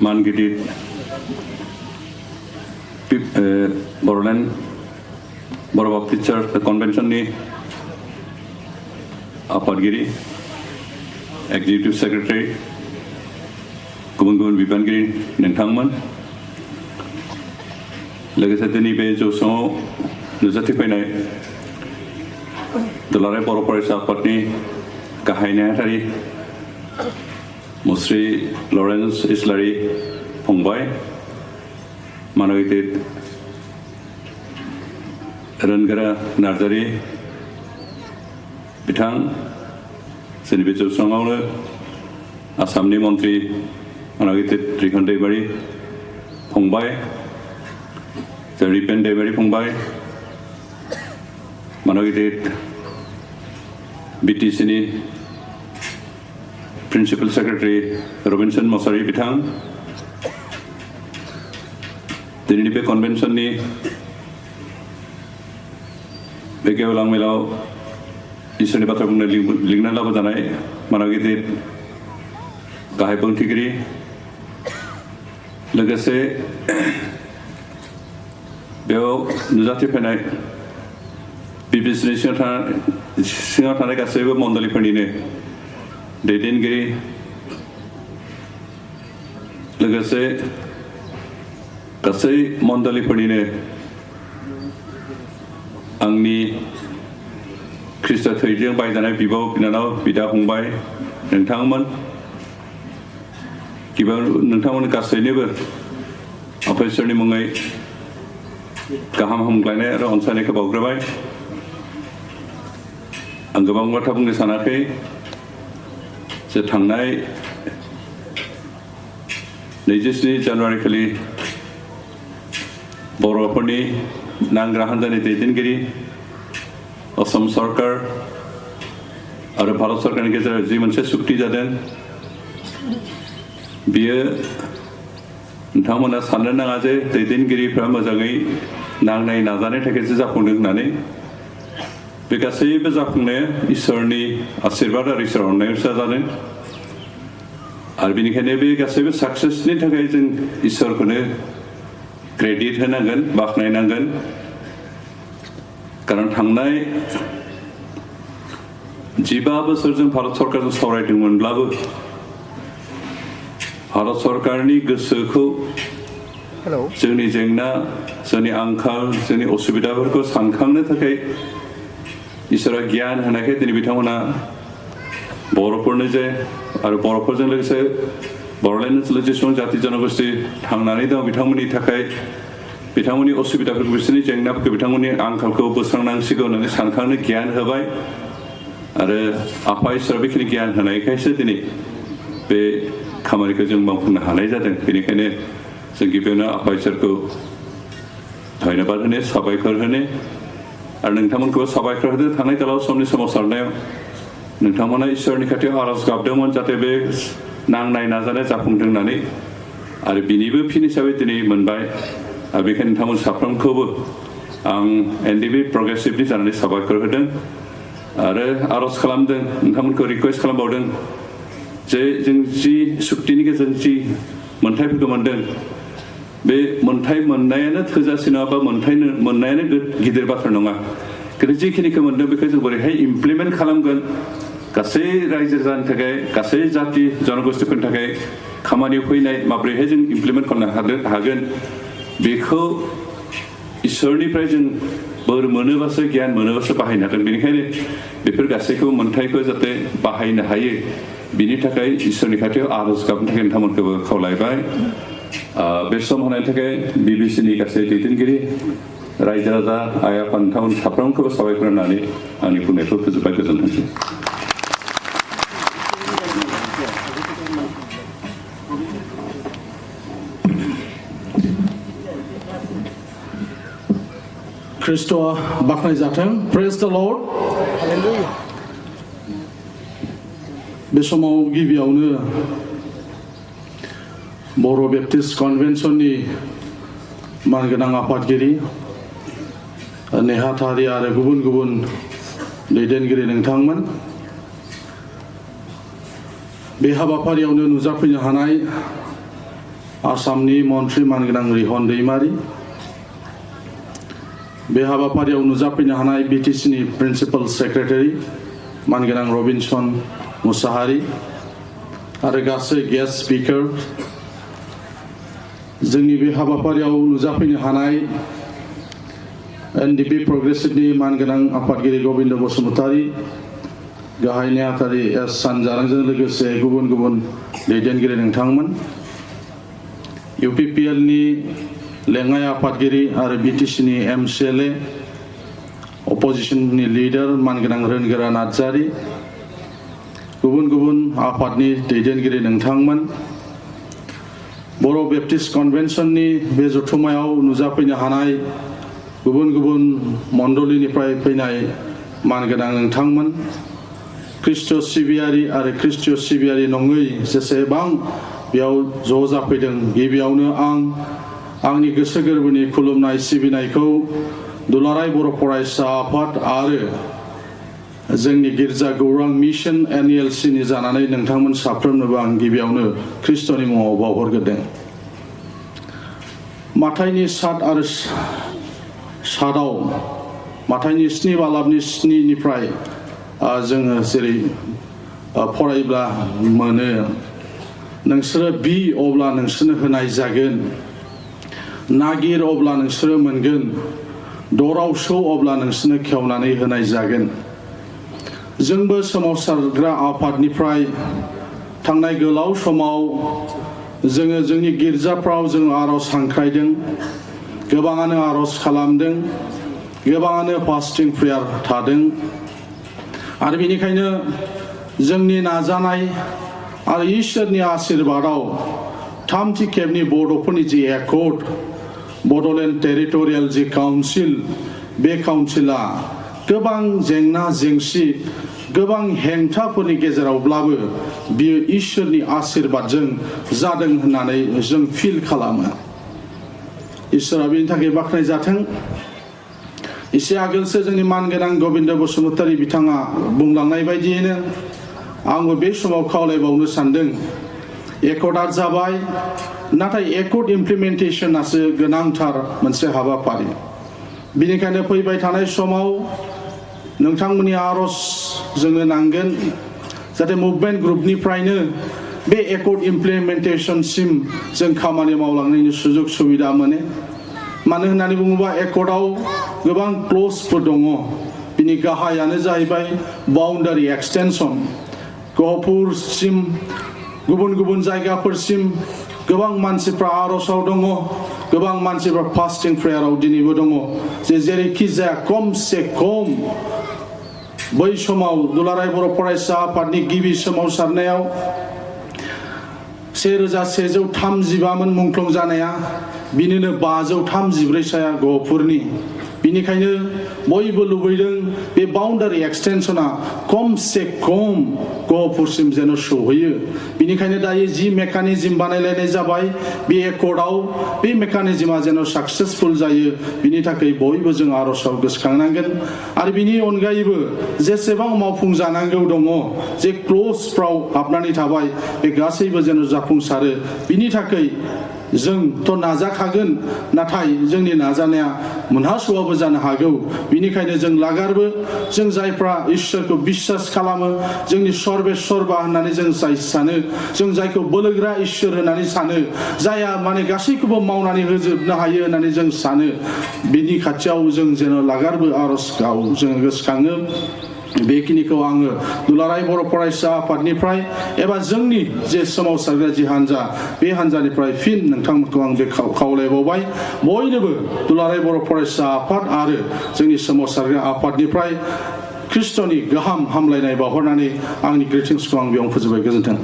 मानगिदिर बर'लेण्ड बर' Baptist church कन्वेन्शननि आफादगिरि executive secretary गुबुन गुबुन बिबानगिरि नोंथांमोन लोगोसे दिनै बे जौसाङाव नुजाथिफैनाय दुलाराय बर' फरायसा आफादनि गाहाय नेहाथारि मुस्रि लरेन्स इस्लारि फंबाय मानगिदिर रोनगोरा नार्जारि बिथां जोंनि बे जौसाङावनो आसामनि मन्त्रि मानगिदिर रिखान दैमारि फंबाय रिपेन दैमारि फंबाय मानगिदिर बिटिसिनि प्रिन्सिपल सेक्रेटारि रबिनसन मसारि बिथां दिनैनि बे कन्वेन्शननि बे गेवलां मेलाव इसोरनि बाथ्रा बुंनो लिंना लाबोजानाय मानगिदिर गाहाय बुंथिगिरि लोगोसे बेयाव नुजाथिफैनाय बिबिसिनि सिङाव थानाय गासैबो मण्डलिफोरनिनो दैदेनगिरि लोगोसे गासै मण्डलिफोरनिनो आंनि ख्रिस्ट थैजों बायजानाय बिब' बिनानाव बिदा फंबाय नोंथांमोन गिबियाव नोंथांमोन गासैनोबो आफा इसोरनि मुङै गाहाम हामग्लायनाय आरो अनसायनायखौ बावग्रोबाय आं गोबां बाथ्रा बुंनो सानाखै जे थांनाय 27 जानुवारि खालि बर'फोरनि नांग्रा हान्जानि दैदेनगिरि असम सरकार आरो भारत सरकारनि गेजेराव जि मोनसे सुक्ति जादों बियो नोंथांमोना साननो नाङा जे दैदेनगिरिफ्रा मोजाङै नांनाय नाजानाय थाखायसो जाफुंदों होननानै बे गासैबो जाफुंनाया इसोरनि आशीर्बाद आरो इसोर अननायावसो जादों आरो बेनिखायनो बे गासैबो साक्सेसनि थाखाय जों इसोरखौनो क्रेडिट होनांगोन बाख्नायनांगोन कारण थांनाय 15 बोसोर जों भारत सरकारजों सावरायदोंमोनब्लाबो भारत सरकारनि गोसोखौ जोंनि जेंना जोंनि आंखाल जोंनि असुबिदाफोरखौ सानखांनो थाखाय इसोरा गियान होनायखाय दिनै बिथांमोना बर'फोरनो जे आरो बर'फोरजों लोगोसे बर'लेण्ड ओनसोलाव जेसेबां जाति जनगोष्ठी थांनानै दं बिथांमोननि थाखाय बिथांमोननि असुबिदाफोरखौ बिसोरनि जेंनाफोरखौ बिथांमोननि आंखालखौ बोस्रांनांसिगौ होननानै सानखांनो गियान होबाय आरो आफा इसोरा बेखिनि गियान होनायखायसो दिनै बे खामानिखौ जों मावफुंनो हानाय जादों बेनिखायनो जों गिबियावनो आफा इसोरखौ धन्यबाद होनो साबायखर होनो आरो नोंथांमोनखौ साबायखर होदो थांनाय गोलाव समनि सोमावसारनायाव नोंथांमोना इसोरनि खाथियाव आरज गाबदोंमोन जाहाथे बे नांनाय नाजानाया जाफुंथों होननानै आरो बिनिबो फिन हिसाबै दिनै मोनबाय आरो बेखायनो नोंथांमोन साफ्रोमखौबो आं एनडिबि प्रग्रेसिभनि जानानै साबायखर होदों आरो आरज खालामदों नोंथांमोनखौ रिकुवेस्ट खालामबावदों जे जों जि सुक्तिनि गेजेरजों जि मोन्थाइफोरखौ मोनदों बे मोन्थाइ मोननायानो थोजासे नङा बा मोन्थाइ मोननायानो गिदिर बाथ्रा नङा खिन्थु जिखिनिखौ मोनदों बेखौ जों बोरैहाय इमप्लिमेन्ट खालामगोन गासै रायजो जानो थाखाय गासै जाति जनगोष्ठीफोरनि थाखाय खामानियाव फैनाय माब्रैहाय जों इमप्लिमेन्ट खालामनो हागोन बेखौ इसोरनिफ्राय जों बोर मोनोबासो गियान मोनोबासो बाहायनो हागोन बेनिखायनो बेफोर गासैखौबो मोन्थाइखौ जाहाथे बाहायनो हायो बिनि थाखाय इसोरनि खाथियाव आरज गाबनो थाखाय नोंथांमोनखौबो खावलायबाय बे सम होनायनि थाखाय बिबिसिनि गासै दैदेनगिरि रायजो राजा आइ आफा नोंथांमोन साफ्रोमखौबो साबायखर होनानै आंनि बुंनायखौ फोजोबबाय गोजोनथोंसै ख्रिस्ट'आ बाख्नायजाथों प्रेज द लर्ड बे समाव गिबियावनो बर' बेप्टिस्ट कन्वेन्शननि मानगोनां आफादगिरि नेहाथारि आरो गुबुन गुबुन दैदेनगिरि नोंथांमोन बे हाबाफारियावनो नुजाफैनो हानाय आसामनि मन्त्रि मानगोनां रिहन दैमारि बे हाबाफारियाव नुजाफैनो हानाय बिटिसिनि प्रिन्सिपाल सेक्रेटारि मानगोनां रबिनसन मुसाहारि आरो गासै गेस्ट स्पिकार जोंनि बे हाबाफारियाव नुजाफैनो हानाय एनडिपि प्रग्रेसिभनि मानगोनां आफादगिरि गबिन्द बसुमतारी गाहाय नेहाथारि एस सानजारांजों लोगोसे गुबुन गुबुन दैदेनगिरि नोंथांमोन इउपिपिएलनि लेङाइ आफादगिरि आरो बिटिसिनि एमसिएलए अपोजिशननि लिडार मानगोनां रोनगोरा नार्जारि गुबुन गुबुन आफादनि दैदेनगिरि नोंथांमोन बर' बेप्टिस्ट कन्भेन्सननि बे जथुम्मायाव नुजाफैनो हानाय गुबुन गुबुन मण्डलिनिफ्राय फैनाय मानगोनां नोंथांमोन ख्रिस्ट' सिबियारि आरो ख्रिस्ट' सिबियारि नङै जेसेबां बेयाव ज' जाफैदों गिबियावनो आंनि गोसो गोरबोनि खुलुमनाय सिबिनायखौ दुलाराय बर' फरायसा आफाद आरो जोंनि गिर्जा गौरां मिशन एनएलसिनि जानानै नोंथांमोन साफ्रोमनोबो आं गिबियावनो ख्रिस्ट'नि मुङाव बावहरग्रोदों माथाइनि 7 आरो 7आव माथाइनि 7 बालाबनि 7निफ्राय जोङो जेरै फरायब्ला मोनो नोंसोरो बि अब्ला नोंसोरनो होनाय जागोन नागिर अब्ला नोंसोरो मोनगोन दराव सौ अब्ला नोंसोरनो खेवनानै होनाय जागोन जोंबो सोमावसारग्रा आफादनिफ्राय थांनाय गोलाव समाव जोङो जोंनि गिर्जाफ्राव जों आर'ज हांख्रायदों गोबाङानो आर'ज खालामदों गोबाङानो फास्टिं प्रेयार थादों आरो बेनिखायनो जोंनि नाजानाय आरो इसोरनि आशीर्बादाव थामथि खेबनि बड'फोरनि जि एकर्ड बड'लेण्ड टेरिटरियेल जि काउन्सिल बे काउन्सिला गोबां जेंना जेंसि गोबां हेंथाफोरनि गेजेरावब्लाबो बियो इसोरनि आशीर्बादजों जादों होननानै जों फिल खालामो इसोरा बेनि थाखाय बाख्नाय जाथों एसे आगोलसो जोंनि मानगोनां गबिन्द बसुमतारी बिथाङा बुंलांनाय बायदियैनो आंबो बे समाव खावलायबावनो सानदों एकर्डआ जाबाय नाथाय एकर्ड इमप्लिमेन्टेशनासो गोनांथार मोनसे हाबाफारि बिनिखायनो फैबाय थानाय समाव नोंथांमोननि आर'ज जोंनो नांगोन जाहाथे मुभमेन्ट ग्रुपनिफ्रायनो बे एकर्ड इमप्लिमेन्टेशनसिम जों खामानि मावलांनायनि सुजुग सुबिदा मोनो मानो होननानै बुङोबा एकर्डआव गोबां क्ल'जफोर दङ बिनि गाहायानो जाहैबाय बाउन्डारि एक्सटेनसन गहपुरसिम गुबुन गुबुन जायगाफोरसिम गोबां मानसिफ्रा आर'जआव दङ गोबां मानसिफ्रा फास्टिं प्रेयाराव दिनैबो दङ जेरैखि जाया खमसे खम बै समाव दुलाराय बर' फरायसा आफादनि गिबि सोमावसारनायाव 1135 मुंख्लं जानाया बिनिनो 534 गहपुरनि बिनिखायनो बयबो लुबैदों बे बाउन्डारि एक्सटेनसना खमसे खम गहपुरसिम जेन सौहैयो बिनिखायनो दायो जि मेकानिजम बानायलायनाय जाबाय बे एकर्डआव बे मेकानिजमा जेन साक्सेसफुल जायो बिनि थाखाय बयबो जों आर'जआव गोसोखांनांगोन आरो बिनि अनगायैबो जेसेबां मावफुंजानांगौ दङ जे क्ल'जफ्राव हाबनानै थाबाय बे गासैबो जेन जाफुंसारो बिनि थाखाय जोंथ' नाजाखागोन नाथाय जोंनि नाजानाया मोनहास'आबो जानो हागौ बिनिखायनो जों लागारबो जों जायफ्रा इसोरखौ बिश्वास खालामो जोंनि सर्वेश्वरबा होननानै जों जाय सानो जों जायखौ बोलोग्रा इसोर होननानै सानो जाया माने गासैखौबो मावनानै होजोबनो हायो होननानै जों सानो बिनि खाथियाव जों जेन लागारबो आर'जआव जों गोसोखाङो बेखिनिखौ आङो दुलाराय बर' फरायसा आफादनिफ्राय एबा जोंनि जे सोमावसारग्रा जि हान्जा बे हान्जानिफ्राय फिन नोंथांमोनखौ आं बे खावलायबावबाय बयनोबो दुलाराय बर' फरायसा आफाद आरो जोंनि सोमावसारग्रा आफादनिफ्राय ख्रिस्ट'नि गाहाम हामलायनाय बावहरनानै आंनि ग्रिटिंसखौ आं बेयावनो फोजोबबाय गोजोन्थों